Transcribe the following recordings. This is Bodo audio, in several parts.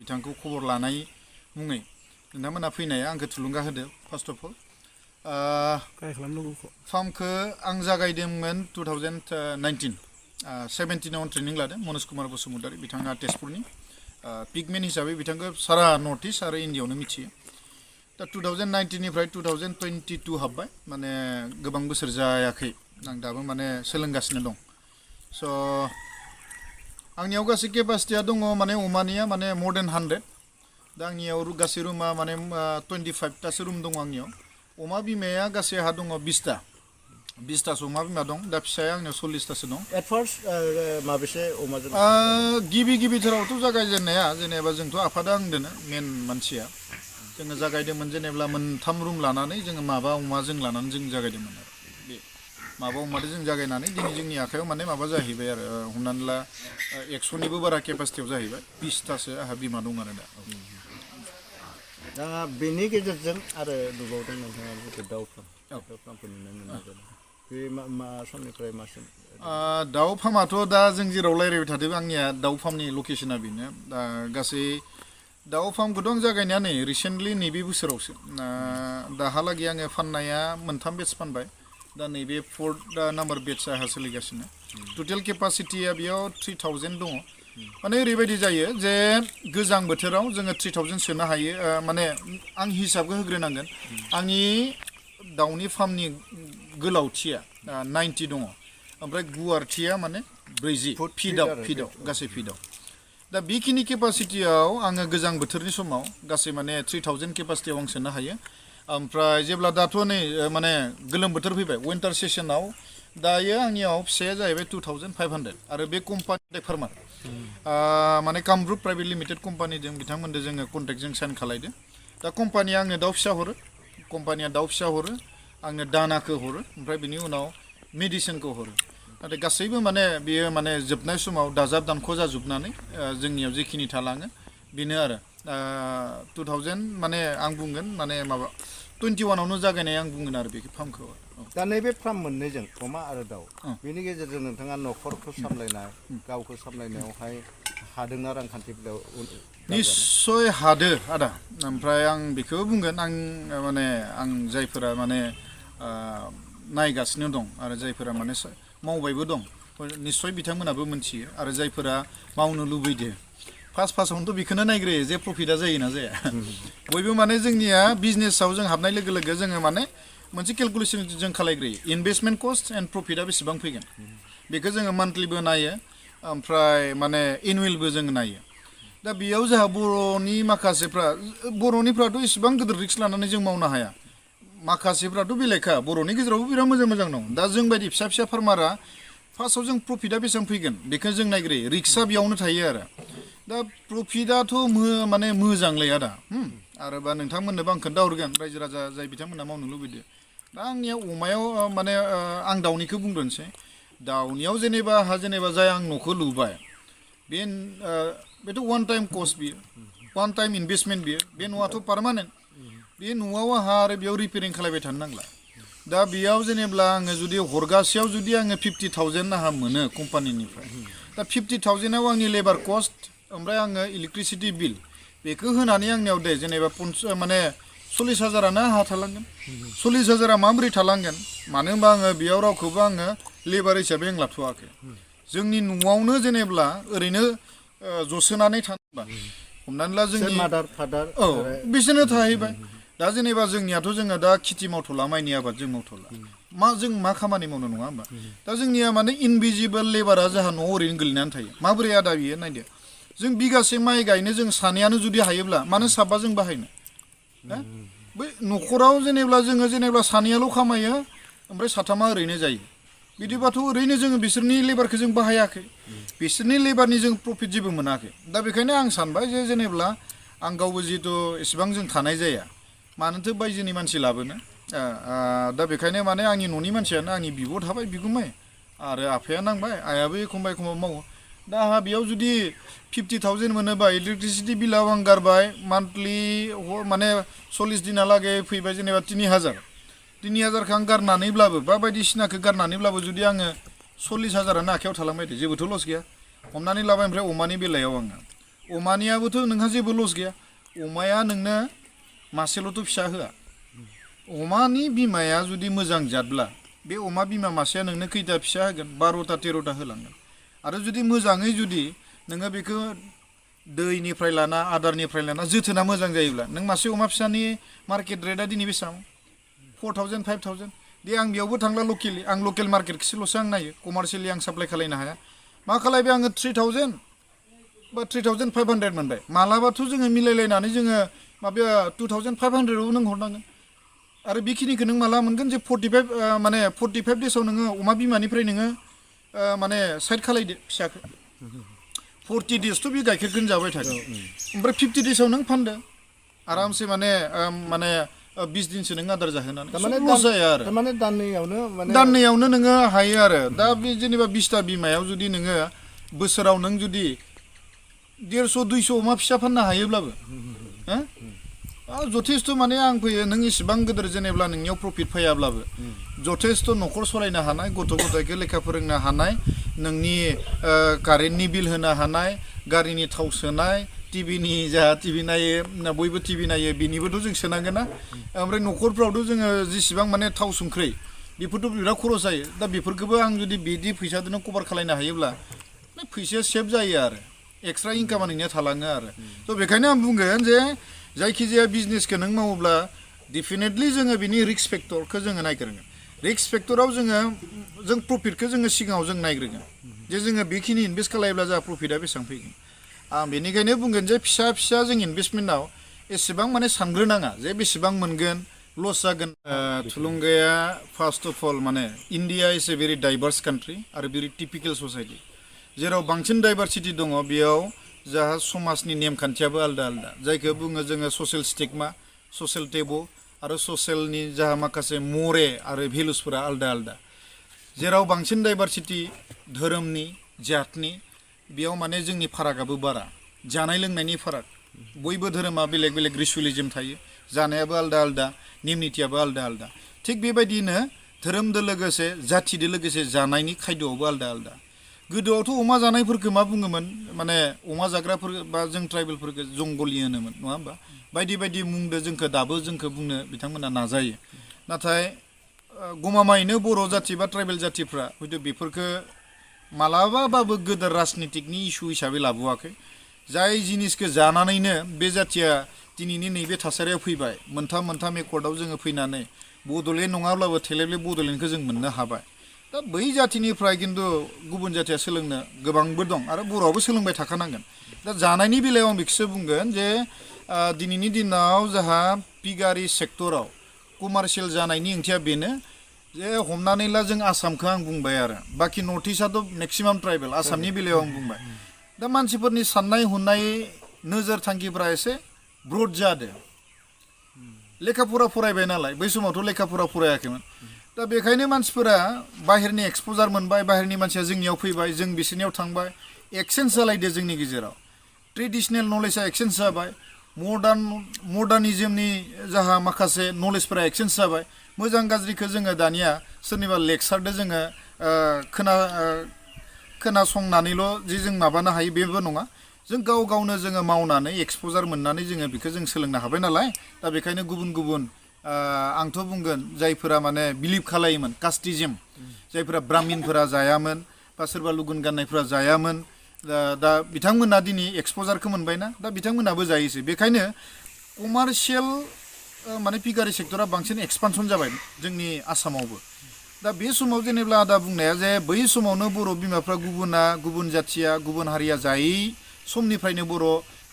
बिथांखौ खबर लानाय मुङै नोंथांमोना फैनाया आंखौ थुलुंगा होदो फार्स्ट अफ अल फार्मखौ आं जागायदोंमोन 2019 17आव ट्रेनिं लादों मनज कुमार बसुमतारी बिथाङा तेजपुरनि पिगमेन हिसाबै बिथांखौ सारा नर्थ इस्ट आरो इन्डियाआवनो मिथियो दा 2019 निफ्राय 2022 हाबबाय माने गोबां बोसोर जायाखै आं दाबो माने सोलोंगासिनो दं स' आंनियाव गासै केपासिटिया दङ माने अमानिया माने more than 100 दा आंनियाव गासै रुमा माने 25तासो रुम दङ आंनियाव अमा बिमाया गासै आंहा दङ 20तासो अमा बिमा दं दा फिसाया आंनियाव 40तासो दं एट फार्स्ट माबेसे अमाजों गिबिथारावथ' जागायजेननाया जेनेबा जोंथ' आफादा आंदोनो मेन मानसिया जोङो जागायदोंमोन जेनेबा मोनथाम रुम लानानै जोङो माबा अमाजों लानानै जों जागायदोंमोन आरो बे माबा अमाजों जों जागायनानै दिनै जोंनि आखायाव माने माबा जाहैबाय आरो हमनानै ला 100निबो बारा केपासिटियाव जाहैबाय 20तासो आंहा बिमा दं आरो दा बेनि गेजेरजों आरो नुबावदों नोंथाङा दाउ फार्मखौ नुनो मोनदों बे मा समनिफ्राय मासिम दाउ फार्माथ' दा जों जेराव रायज्लायबाय थादों आंनिया दाउ फार्मनि लकेसना बेनो दा गासै दाउ फार्मखौथ' आं जागायनाया नै रिसेन्टलि नैबे बोसोरावसो दाहालागै आङो फाननाया मोनथाम बेट्स फानबाय दा नैबे 4th नाम्बार बेट्सआ आंहा सोलिगासिनो टटेल केपासिटिया बेयाव 3000 दङ माने ओरैबायदि जायो जे गोजां बोथोराव जोङो 3000 सोनो हायो माने आं हिसाबखौ होग्रोनांगोन आंनि दाउनि फार्मनि गोलावथिया 90 दङ ओमफ्राय गुवारथिया माने 40 फिटआव गासै फिटआव दा बेखिनि केपासिटियाव आङो गोजां बोथोरनि समाव गासै माने 3000 केपासिटियाव आं सोनो हायो ओमफ्राय जेब्ला दाथ' नै माने गोलोम बोथोर फैबाय विन्टार सेसनाव दायो आंनियाव फिसाया जाहैबाय 2500 आरो बे कम्पानि फार्मार माने कामरुप प्राइभेट लिमिटेड कम्पानिजों बिथांमोनजों जोङो कन्ट्रेक्टजों साइन खालायदों दा कम्पानिया आंनो दाउ फिसा हरो कम्पानिया दाउ फिसा हरो आंनो दानाखौ हरो ओमफ्राय बिनि उनाव मेडिसिनखौ हरो नाथाय गासैबो माने बेयो माने जोबनाय समाव दाजाब दानख' जाजोबनानै जोंनियाव जिखिनि थालाङो बेनो आरो 2000 माने आं बुंगोन माने माबा 21आवनो जागायनाय आं बुंगोन आरो बे फार्मखौ दा नैबे फार्म मोननैजों अमा आरो दाउ बेनि गेजेरजों नोंथाङा न'खरखौ सामलायनाय गावखौ सामलायनायावहाय हादोंना रांखान्थि बेलायाव निस्सय हादो आदा ओमफ्राय आं बेखौ बुंगोन आं माने आं जायफोरा माने नायगासिनो दं आरो जायफोरा माने मावबायबो दं निस्सय बिथांमोनाबो मोनथियो आरो जायफोरा मावनो लुबैदो फार्स्टआवनोथ' बेखौनो नायग्रोयो जे प्रफिटआ जायोना जाया बयबो माने जोंनिया बिजनेसाव जों हाबनाय लोगो लोगो जोङो माने मोनसे केलकुलेसन जों खालायग्रोयो इनभेस्टमेन्ट कस्ट एन्ड प्रफिटआ बेसेबां फैगोन बेखौ जोङो मान्थलिबो नायो ओमफ्राय माने एनुवेलबो जोङो नायो दा बेयाव जोंहा बर'निफ्राथ' इसेबां गिदिर रिस्क लानानै जों मावनो हाया माखासेफ्राथ' बेलेगखा बर'नि गेजेरावबो बिराद मोजां दं दा जोंबायदि फिसा फार्मारा फार्स्टआव जों प्रफिटआ बेसेबां फैगोन बेखौ जों नायग्रोयो रिक्सआ बेयावनो थायो आरो दा प्रफिटआथ' माने मोजांलै आदा आरोबा नोंथांमोननोबो आं खोन्थाहरगोन रायजो राजा जाय बिथांमोना मावनो लुबैदो दा आंनिया अमायाव माने आं दाउनिखौ बुंग्रोनोसै दाउनियाव जेनेबा जाय आं न'खौ लुबाय बेथ' वान टाइम कस्ट बियो वान टाइम इनभेस्टमेन्ट बियो बे न'आथ' पारमानेन्ट बे न'आव आंहा आरो बेयाव रिपेयारिं खालायबाय थानो नांला दा बेयाव जेनेबा आङो जुदि हरगासेयाव जुदि आङो 50,000 आंहा मोनो कम्पानिनिफ्राय दा 50,000आव आंनि लेबार कस्ट ओमफ्राय आङो इलेक्ट्रिसिटि बिल बेखौ होनानै आंनियाव दे जेनेबा माने 40,000आनो आंहा थालांगोन 40,000आ माबोरै थालांगोन मानो होनबा आङो बेयाव रावखौबो आङो लेबार हिसाबै आं लाथ'वाखै जोंनि न'आवनो जेनेबा ओरैनो जसोनानै थानोबा हमनानै ला जोंनि मादार फादार बिसोरनो थाहैबाय दा जेनेबा जोंनियाथ' जोङो दा खेथि मावथ'ला माइनि आबाद जों मावथ'ला जों मा खामानि मावनो नङा होमबा दा जोंनिया माने इनभिजिबल लेबारा जोंहा न'आव ओरैनो गोलैनानै थायो माबोरै आदा बियो नायदो जों बिगासे माइ गायनो जों सानैयानो जुदि हायोब्ला मानो साबा जों बाहायनो बै न'खराव जेनेबा सानैयाल' खामायो ओमफ्राय साथामा ओरैनो जायो बिदिबाथ' ओरैनो जोङो बिसोरनि लेबारखौ जों बाहायाखै बिसोरनि लेबारनि जों प्रफिट जेबो मोनाखै दा बेखायनो आं सानबाय जे जेनेबा आं गावबो जिहेथु एसेबां जों थानाय जाया मानोथो बायजोनि मानसि लाबोनो दा बेखायनो माने आंनि न'नि मानसियानो आंनि बिब' थाबाय बिगुमै आरो आफाया नांबाय आइयाबो एखमबा मावो दा आंहा बेयाव जुदि 50,000 मोनोबा इलेक्ट्रिसिटि बिलाव आं गारबाय मान्थलि माने 40 दिनालागै फैबाय जेनेबा 3,000खौ आं गारनानैब्लाबो बा बायदिसिनाखौ गारनानैब्लाबो जुदि आङो 40,000आनो आखायाव थालांबाय दे जेबोथ' लस गैया हमनानै लाबाय ओमफ्राय अमानि बेलायाव आङो अमानियाबोथ' नोंहा जेबो लस गैया अमाया नोंनो मासेल'थ' फिसा होआ अमानि बिमाया जुदि मोजां जादब्ला बे अमा बिमा मासेया नोंनो खैथा फिसा होगोन 12टा 13टा होलांगोन आरो जुदि मोजाङै जुदि नोङो बेखौ दैनिफ्राय लाना आदारनिफ्राय लाना जोथोना मोजां जायोब्ला नों मासे अमा फिसानि मार्केट रेटआ दिनै बेसेबां 4000 5000 दे आं बेयावबो थांला लकेलि आं लकेल मार्केटखौसोल'सो आं नायो कमार्शियेलि आं साप्लाय खालायनो हाया मा खालायबाय आङो 3000 बा 3500 मोनबाय मालाबाथ' जोङो मिलायलायनानै जोङो माबाया 2500 नों हरनांगोन आरो बेखिनिखौ नों माला मोनगोन जे 45 माने 45 देसाव नोङो अमा बिमानिफ्राय नोङो माने साइड खालायदो फिसाखौ 40 देसथ' बे गाइखेरखौनो जाबाय थागोन ओमफ्राय 50 देसाव नों फानदो आरामसे माने 20 दिनसो नों आदार जाहोनानै लस जाया आरो माने दाननैयावनो नोङो हायो आरो दा बे जेनेबा 20टा बिमायाव जुदि नोङो बोसोराव नों जुदि 150 200 अमा फिसा फाननो हायोब्लाबो जथेस्थ' माने आं फैयो नों इसेबां गिदिर जेनेब्ला नोंनियाव प्रफिट फैयाब्लाबो जथेस्थ' न'खर सलायनो हानाय गथ' गथायखौ लेखा फोरोंनो हानाय नोंनि कारेन्टनि बिल होनो हानाय गारिनि थाव सोनाय टिभिनि जा टिभि नायो बयबो टिभि नायो बिनिबोथ' जों सोनांगोन ना ओमफ्राय न'खरफ्रावथ' जोङो जेसेबां माने थाव संख्रि बेफोरथ' बिराद खरस जायो दा बेफोरखौबो आं जुदि बिदि फैसाजोंनो कभार खालायनो हायोब्ला फैसाया सेभ जायो आरो एक्सट्रा इनकामा नोंनिया थालाङो आरो थ' बेखायनो आं बुंगोन जे जायखिजाया बिजनेसखौ नों मावोब्ला डेफिनेटलि जोङो बिनि रिस्क फेक्टरखौ जोङो नायग्रोगोन रिस्क फेक्टराव जों प्रफिटखौ जोङो सिगाङाव जों नायग्रोगोन जे जोङो बेखिनि इनभेस्ट खालायोब्ला जोंहा प्रफिटआ बेसेबां फैगोन आं बेनिखायनो बुंगोन जे फिसा फिसा जों इनभेस्टमेन्टआव एसेबां माने सानग्रोनाङा जे बेसेबां मोनगोन लस जागोन थुलुंगाया फार्स्ट अफ अल माने India is a very diverse country आरो भेरि टिपिकेल ससाइटि जेराव बांसिन डाइभार्सिटि दङ बेयाव जाहा समाजनि नेमखान्थियाबो आलदा आलदा जायखौ बुङो जोङो ससियेल स्टिगमा ससियेल टेबु आरो ससियेलनि जाहा माखासे मरे आरो भेलुसफोरा आलदा आलदा जेराव बांसिन डाइभार्सिटि धोरोमनि जातनि बेयाव माने जोंनि फारागाबो बारा जानाय लोंनायनि फाराग बयबो धोरोमा बेलेग बेलेग रिचुवेलिजम थायो जानायाबो आलदा आलदा नेम निथियाबो आलदा आलदा थिग बेबायदिनो धोरोमजों लोगोसे जाथिजों लोगोसे जानायनि खायद'आवबो आलदा आलदा गोदोआवथ' अमा जानायफोरखौ मा बुङोमोन माने अमा जाग्राफोर बा जों ट्राइबेलफोरखौ जंगलि होनोमोन नङा होमबा बायदि बायदि मुंदो जोंखौ दाबो जोंखौ बुंनो बिथांमोना नाजायो नाथाय गमामायैनो बर' जाथि बा ट्राइबेल जाथिफ्रा हयथ' बेफोरखौ मालाबाबाबो गोदोर राजनितिकनि इस्यु हिसाबै लाबोआखै जाय जिनिसखौ जानानैनो बे जाथिया दिनैनि नैबे थासारियाव फैबाय मोनथाम एकर्डआव जोङो फैनानै बड'लेण्ड नङाब्लाबो थेलेबले बड'लेण्डखौ जों मोननो हाबाय दा बै जाथिनिफ्राय खिन्थु गुबुन जाथिया सोलोंनो गोबांबो दं आरो बर'आबो सोलोंबाय थाखानांगोन दा जानायनि बेलायाव आं बेखौसो बुंगोन जे दिनैनि दिनाव जोंहा पिगारि सेक्टराव कमार्शियेल जानायनि ओंथिया बेनो जे हमनानै ला जों आसामखौ आं बुंबाय आरो बाखि नर्थ इस्टआथ' मेक्सिमाम ट्राइबेल आसामनि बेलायाव आं बुंबाय दा मानसिफोरनि साननाय हनाय नोजोर थांखिफ्रा एसे ब्रड जादों लेखा फरा फरायबाय नालाय बै समावथ' लेखा फरा फरायाखैमोन दा बेखायनो मानसिफोरा बाहेरनि एक्सप'जार मोनबाय बाहेरनि मानसिया जोंनियाव फैबाय जों बिसोरनियाव थांबाय एक्सचेन्ज जालायदो जोंनि गेजेराव ट्रेडिसनेल नलेजआ एक्सचेन्ज जाबाय मडार्निजमनि जाहा माखासे नलेजफोरा एक्सचेन्ज जाबाय मोजां गाज्रिखौ जोङो दानिया सोरनिबा लेक्सारदो जोङो खोनासंनानैल' जे जों माबानो हायो बेबो नङा जों गाव गावनो जोङो मावनानै एक्सप'जार मोननानै जोङो बेखौ जों सोलोंनो हाबाय नालाय दा बेखायनो गुबुन आंथ' बुंगोन जायफोरा माने बिलिभ खालायोमोन कास्टिजिम जायफोरा ब्राह्मिनफोरा जायामोन बा सोरबा लुगुन गाननायफोरा जायामोन दा बिथांमोना दिनै एक्सप'जारखौ मोनबायना दा बिथांमोनाबो जायोसै बेखायनो कमार्शियेल माने पिगारि सेक्टरा बांसिन एक्सपानसन जाबाय जोंनि आसामावबो दा बे समाव जेनेब्ला आदा बुंनाया जे बै समावनो बर' बिमाफ्रा गुबुन जाथिया गुबुन हारिया जायै समनिफ्रायनो बर'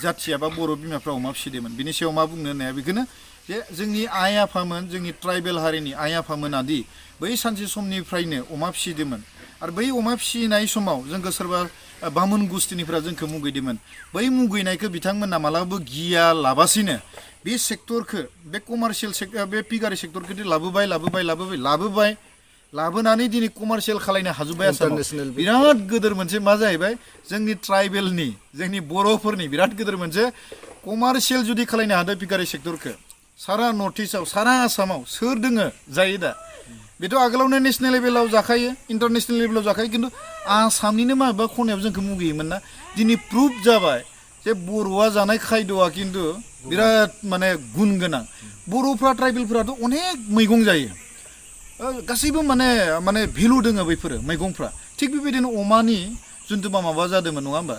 जाथिया बा बर' बिमाफ्रा अमा फिसिदोंमोन बिनि सायाव मा बुंनो होननाया बेखौनो जे जोंनि आइ आफामोन जोंनि ट्राइबेल हारिनि आइ आफामोनादि बै सानसे समनिफ्रायनो अमा फिसिदोंमोन आरो बै अमा फिसिनाय समाव जोंखौ सोरबा बामुन गुस्टिनिफ्रा जोंखौ मुगैदोंमोन बै मुगैनायखौ बिथांमोना मालाबाबो गिया लाबासिनो बे सेक्टरखौ बे कमार्शियेल सेक्टर बे पिगारि सेक्टरखौ लाबोनानै दिनै कमार्शियेल खालायनो हाजोब्बाय आसामाव बिराद गिदिर मोनसे मा जाहैबाय जोंनि ट्राइबेलनि जोंनि बर'फोरनि बिराद गिदिर मोनसे कमार्शियेल जुदि खालायनो हादों पिगारि सेक्टरखौ सारा नर्थ इस्टआव सारा आसामाव सोर दोङो जायो दा बेथ' आगोलावनो नेसनेल लेभेलाव जाखायो इन्टारनेसनेल लेभेलाव जाखायो खिन्थु आसामनिनो माबेबा खनायाव जोंखौ मुगैयोमोन ना दिनै प्रुफ जाबाय जे बर'आ जानाय खायद'आ खिन्थु बिराद माने गुन गोनां बर'फ्रा ट्राइबेलफ्राथ' अनेक मैगं जायो गासैबो माने भेलु दोङो बैफोरो मैगंफ्रा थिग बेबायदिनो अमानि जुन्थुबा माबा जादोंमोन नङा होमबा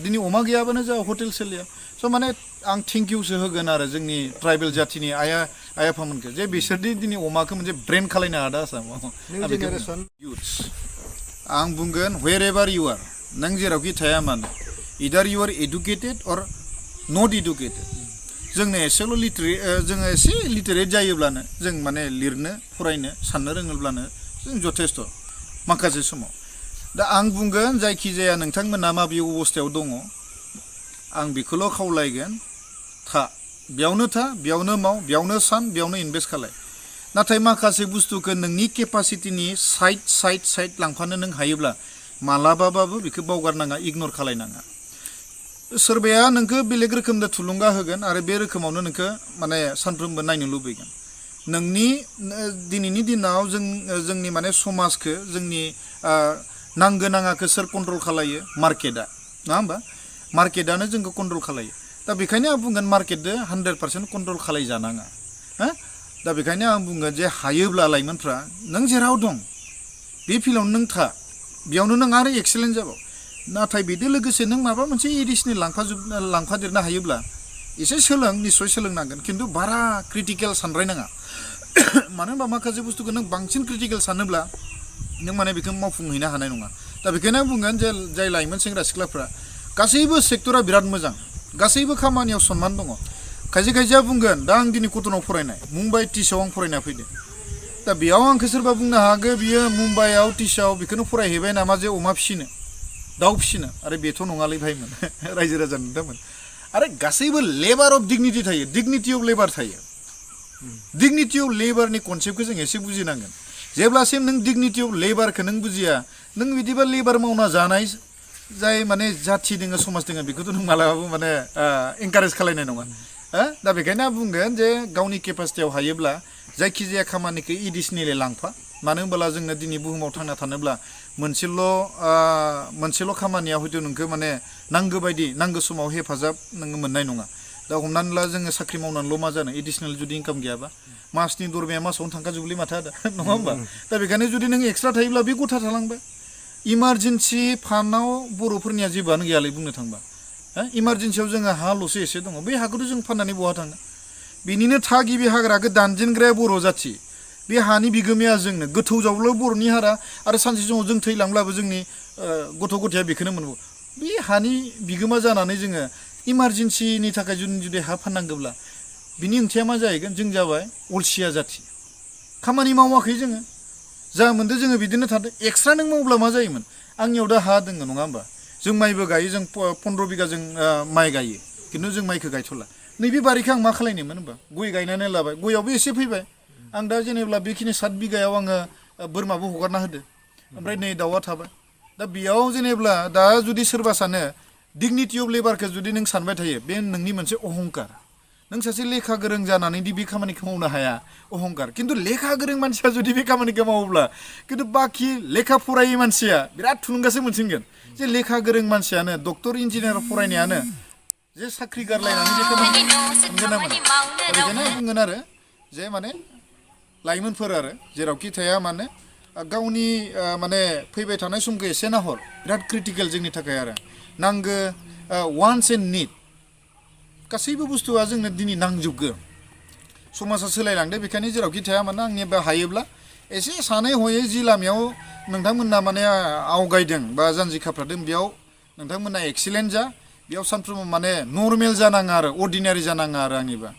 दिनै अमा गैयाबानो जा हटेल सोलिया स' माने आं थेंक इउसो होगोन आरो जोंनि ट्राइबेल जाथिनि आइ आफामोनखौ जे बिसोरदि दिनै अमाखौ मोनसे ब्रेन्ड खालायनो हादों आसामाव इउथ्स आं बुंगोन वेर एभार इउ आर नों जेरावखि थाया मानो इदार इउ आर एडुकेटेड अर नट एडुकेटेड जोंनो एसेल' जोङो एसे लिटारेट जायोब्लानो जों माने लिरनो फरायनो साननो रोङोब्लानो जों जथेस्थ' माखासे समाव दा आं बुंगोन जायखिजाया नोंथांमोना माबे अबस्थायाव दङ आं बेखौल' खावलायगोन बेयावनो माव बेयावनो सान बेयावनो इनभेस्ट खालाय नाथाय माखासे बुस्थुखौ नोंनि केपासिटिनि साइड लांफानो नों हायोब्ला मालाबाबाबो बेखौ बावगारनाङा इगनर खालायनाङा सोरबाया नोंखौ बेलेग रोखोमनि थुलुंगा होगोन आरो बे रोखोमावनो नोंखौ माने सानफ्रोमबो नायनो लुबैगोन नोंनि दिनैनि दिनाव जोंनि माने समाजखौ जोंनि नांगो नाङाखौ सोर कन्ट्रल खालायो मार्केटआ नङा होमबा मार्केटआनो जोंखौ कन्ट्रल खालायो दा बेखायनो आं बुंगोन मार्केटजों 100% कन्ट्रल खालायजानाङा हो दा बेखायनो आं बुंगोन जे हायोब्ला लाइमोनफ्रा नों जेराव दं बे फिल्डआवनो नों था बेयावनो नों आरो एक्सेलेन्ट जाबाव नाथाय बेजों लोगोसे नों माबा मोनसे एडिसनेल लांफादेरनो हायोब्ला एसे निस्सय सोलोंनांगोन खिन्थु बारा क्रिटिकेल सानद्रायनाङा मानो होनबा माखासे बुस्थुखौ नों बांसिन क्रिटिकेल सानोब्ला नों माने बेखौ मावफुंहैनो हानाय नङा दा बेखायनो आं बुंगोन जे जाय लाइमोन सेंग्रा सिख्लाफ्रा गासैबो सेक्टरा बिराद मोजां गासैबो खामानियाव सनमान दङ खायसेया बुंगोन दा आं दिनै कटनाव फरायनाय मुम्बाइ टिसाव आं फरायना फैदों दा बेयाव आंखौ सोरबा बुंनो हागौ बियो मुम्बाइआव टिसाव बेखौनो फरायहैबाय नामा जे अमा फिसिनो दाउ फिसिनो आरो बेथ' नङालै भाइमोन रायजो राजा नुदोंमोन आरो गासैबो लेबार अफ डिगनिटि थायो डिगनिटि अफ लेबार थायो डिगनिटि अफ लेबारनि कनसेप्टखौ जों एसे बुजिनांगोन जेब्लासिम नों डिगनिटि अफ लेबारखौ नों बुजिया नों बिदिबा लेबार मावना जानाय जाय माने जाथि दोङो समाज दोङो बेखौथ' नों मालाबाबो माने एनकारेज खालायनाय नङा दा बेखायनो आं बुंगोन जे गावनि केपासिटियाव हायोब्ला जायखिजाया खामानिखौ एडिसनेलि लांफा मानो होनबोला जोंनो दिनै बुहुमाव थांना थानोब्ला मोनसेल' खामानिया हयथ' नोंखौ माने नांगौ समाव हेफाजाब नोङो मोननाय नङा दा हमनानै ला जोङो साख्रि मावनानैल' मा जानो एडिसनेल जुदि इनकाम गैयाबा मासनि दरमाया मासावनो थांखाजोबोलै माथो आदा नङा होमबा दा बेखायनो जुदि नों एक्सट्रा थायोब्ला बे गथा थालांबाय इमारजेन्सि फान्डआव बर'फोरनिया जेबोआनो गैयालै बुंनो थांबा इमारजेन्सियाव जोङो हाल'सो एसे दङ बै हाखौथ' जों फाननानै बहा थाङो बिनिनो थागिबि हाग्राखौ दानजेनग्राया बर' जाथि बे हानि बिगोमाया जोंनो गोथौ जावब्ला बर'नि हारा आरो सानसे समाव जों थैलांब्लाबो जोंनि गथ' गथाया बेखौनो मोनबावो बे हानि बिगोमा जानानै जोङो इमारजेन्सिनि थाखाय जुदि हा फाननांगौब्ला बिनि ओंथिया मा जाहैगोन जों जाबाय अलसिया जाथि खामानि मावाखै जोङो जा मोन्दों जोङो बिदिनो थादों एक्सट्रा नों मावब्ला मा जायोमोन आंनियाव दा हा दङ नङा होमबा जों माइबो गायो जों 15 बिगा जों माइ गायो खिन्थु जों माइखौ गायथ'ला नैबे बारिखौ आं मा खालायनोमोन होनबा गय गायनानै लाबाय गयावबो एसे फैबाय आं दा जेनेबा बेखिनि 7 बिगायाव आङो बोरमाबो हगारना होदो ओमफ्राय नै दाउआ थाबाय दा बेयाव जेनेबा दा जुदि सोरबा सानो डिगनिटि अफ लेबारखौ जुदि नों सानबाय थायो बे नोंनि मोनसे अहंकार नों सासे लेखा गोरों जानानै दि बे खामानिखौ मावनो हाया अहंकार खिन्थु लेखा गोरों मानसिया जुदि बे खामानिखौ मावोब्ला खिन्थु बाखि लेखा फरायै मानसिया बिराद थुलुंगासो मोनसिनगोन जे लेखा गोरों मानसियानो डक्टर इन्जिनियार फरायनायानो जे साख्रि गारलायनानै बे खामानि मोनगोन ना मोना बेखायनो बुंगोन आरो जे माने लाइमोनफोर आरो जेरावखि थाया मानो गावनि माने फैबाय थानाय समखौ एसे नाहर बिराद क्रिटिकेल जोंनि थाखाय आरो नांगो वान्स एन्ड निड गासैबो बुस्थुआ जोंनो दिनै नांजोबगो समाजा सोलायलांदो बेखायनो जेरावखि थाया मानो आंनि बे हायोब्ला एसे सानै हयै जि लामायाव नोंथांमोना माने आवगायदों बा जानजि खाफ्रादों बेयाव नोंथांमोना एक्सिलेन्ट जा बेयाव सानफ्रोमबो माने नर्मेल जानाङा आरो अर्डिनारि जानाङा आरो आंनिबा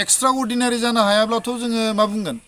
एक्सट्रा अर्डिनारि जानो हायाब्लाथ' जोङो मा बुंगोन